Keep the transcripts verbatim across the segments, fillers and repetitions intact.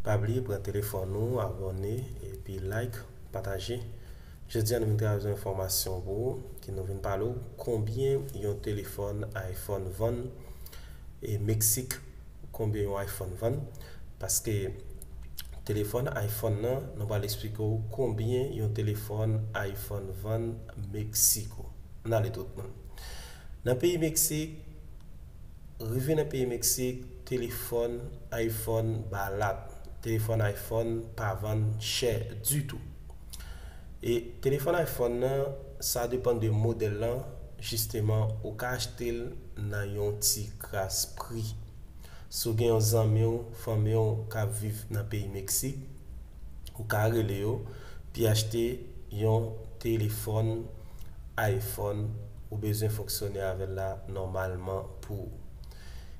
Pa bliye pran telefòn ou, abòne, epi like, pataje. Jodi a nou vin travay yon enfòmasyon pou ou, ki nou vin pale w konbyen yon telefòn iPhone vann e Meksik, konbyen yon iPhone vann, paske telefòn iPhone nan, nou pral eksplike w konbyen yon telefòn iPhone vann Meksiko. Ann ale tout moun. Nan peyi Meksik, rive nan peyi Meksik, telefòn iPhone balat. Telefòn iPhone pa vann chè ditou. E telefòn iPhone nan, sa depann de modèl lan, jisteman, ou ka achte l nan yon ti kras pri. Si w gen yon zanmi w, fanmi w k ap viv nan peyi Meksik, ou ka rele yo, pi achte yon telefòn iPhone ou bezwen fonksyone avè l la nòmalman pou ou.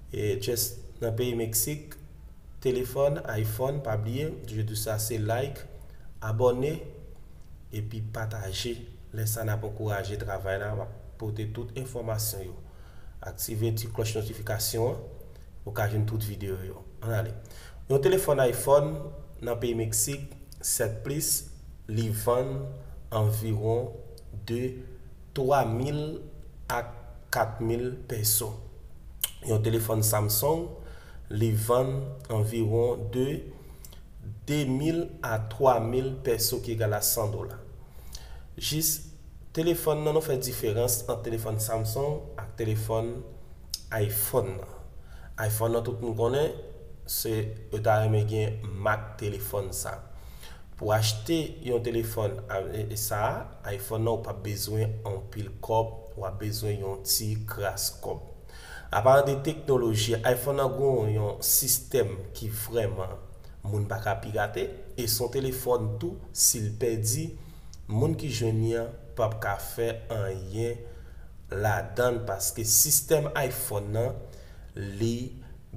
E just nan peyi Meksik, telefòn iPhone, pa bliye, je di sa, se like, abòne, epi pataje. Lè sa n ap ankouraje travay la, w ap pote tout enfòmasyon yo. Aktive ti klòch notifikasyon an, ou ka jwenn tout videyo yo. Ann ale. Yon telefòn iPhone nan peyi Meksik, sèt plis, li vann anviwon de twa mil a kat mil peso. Yon telefòn Samsung, li vann anviwon de de mil a twa mil peso, ki egal a san dola. Jis telefòn nan, nou fè diferans ant telefòn Samsung ak telefòn iPhone nan. iPhone nan, tout moun konnen, se, yo ta renmen gen mak telefòn sa. Pou achte yon telefòn a, e, e sa a, iPhone nan, ou p ap bezwen anpil kòb, w ap bezwen yon ti kras kòb. Apalan de teknoloji, iPhone nan gon yon sistèm ki vrèman moun pa ka pirate, e s on telefòn tou, si l pèdi, moun ki jwenn li an p ap ka fè anyen ladan l, paske sistèm iPhone nan, li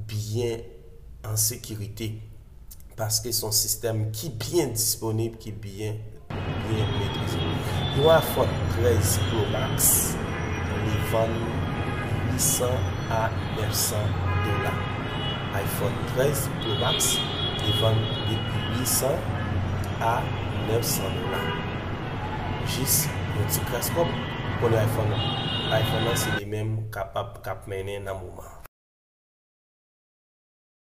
byen an sekirite, paske s on sistèm ki byen disponib, ki byen, byen metrize. Yon iPhone trèz Pro Max, li vann uit san a nèf san dola. iPhone trèz Pro Max, li vann de uit san a nèf san dola. Jis yon ti kras kòb, konnen iPhone nan. iPhone nan, se li menm k ap, k ap mennen nan moman.